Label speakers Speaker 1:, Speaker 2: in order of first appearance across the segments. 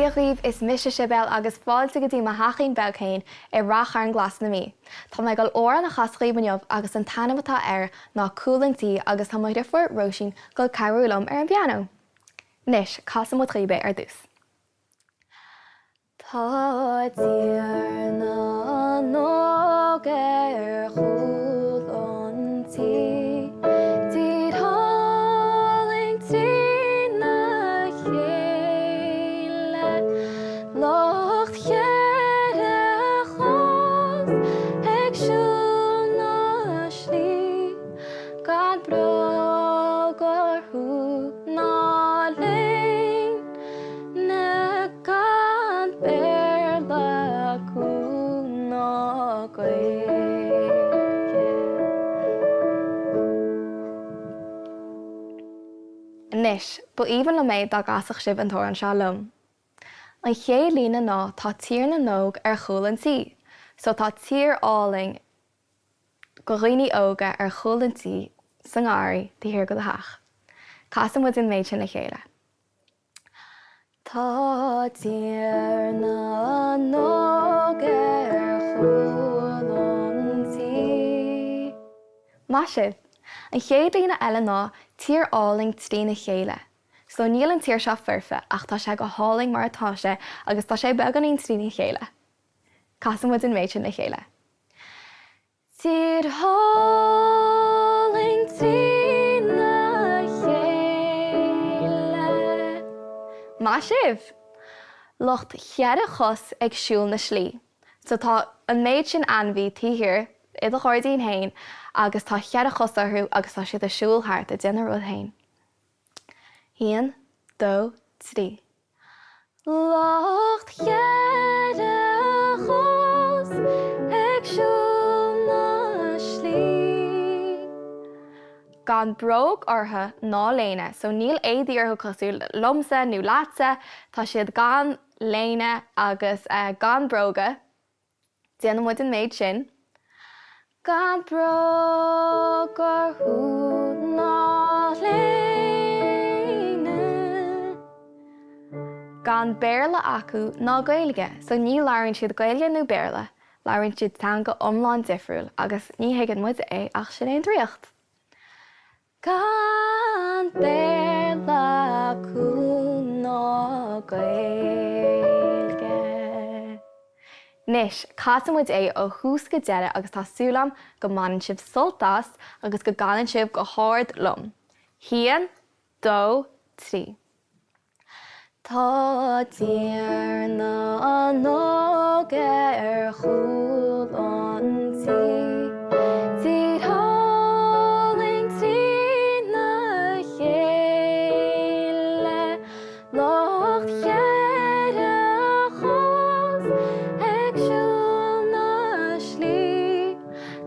Speaker 1: Dia dhaoibh, is mise Sibéal agus fáilte go dtí mo theachín beag féin i Rath Chairn Glas na Mí. Tá mé ag dul amhrán a chasadh dhaoibh inniu agus an t-ainm atá air ná Cúl an Tí agus tá mo dhriofúr Róisín ag dul cabhrú liom ar an bpianó. Anois, casfaidh muid dhaoibh é ar dtús. Tá Tír na nÓg ar chúl an tí, tír álainn trína chéile, lucht cheithre chos ag siúl na slí, gan bróg orthu ná léine. Gan Béarla acu ná Gaeilge. Anois, ba aoibhinn liom é dá gcasfadh sibh an t-amhrán seo liom. An chéad líne ná tá Tír na nÓg ar chúl an tí. So tá tír álainn go dhaoine óga ar chúl an tí sa ngarraí taobh thiar go do theach. Casfaidh muid an méid sin le chéile. Tá Tír na nÓg ar chúl an tí. Maith sibh! An chéad líne eile ná tír álainn trína chéile. So níl an tír seo foirfe ach tá sé go hálainn mar atá sé agus tá sé beagáinín trína chéile. Casfaidh muid an méid sin le chéile. Tír álainn trína chéile. Maith sibh! Lucht cheithre chos ag siúl na slí. So tá an méid sin ainmhí taobh thiar i do ghairdín féin agus tá cheithre chos orthu agus tá siad ag siúl thart ag déanamh a rud féin. Haon, dó, trí. Lucht cheithre chos ag siúl na slí. Gan bróg orthu ná léine, so níl éadaí orthu cosúil liomsa nó leatsa, tá siad gan léine agus gan bróga. Déanann muid an méid sin. Gan bróg orthu ná léine. Gan Béarla acu ná Gaeilge, so ní labhraíonn siad Gaeilge nó Béarla, labhraíonn siad teanga iomlán difriúil agus ní thuigeann muide é ach sin é an draíocht. Gan Béarla acu ná Gaeilge. Anois, casfaidh muid é ó thús go deireadh agus tá súil agam go mbaineann sibh sult as agus go gcanann sibh go hard liom. Haon, dó, trí. Tá Tír na nÓg ar chúl an tí, tír álainn trína chéile, lucht cheithre chos ag siúl na slí,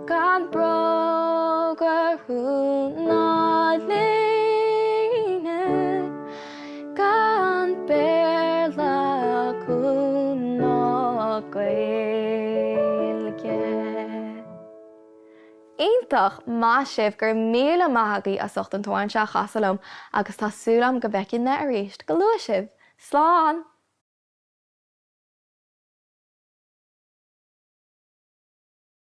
Speaker 1: gan bróg orthu ná léine. Gan Béarla acu ná Gaeilge. Iontach! Maith sibh! Go raibh míle maith agaibh as ucht an t-amhrán seo a chasadh liom agus tá súil agam go bhfeicfidh mé arís go luath sibh! Slán!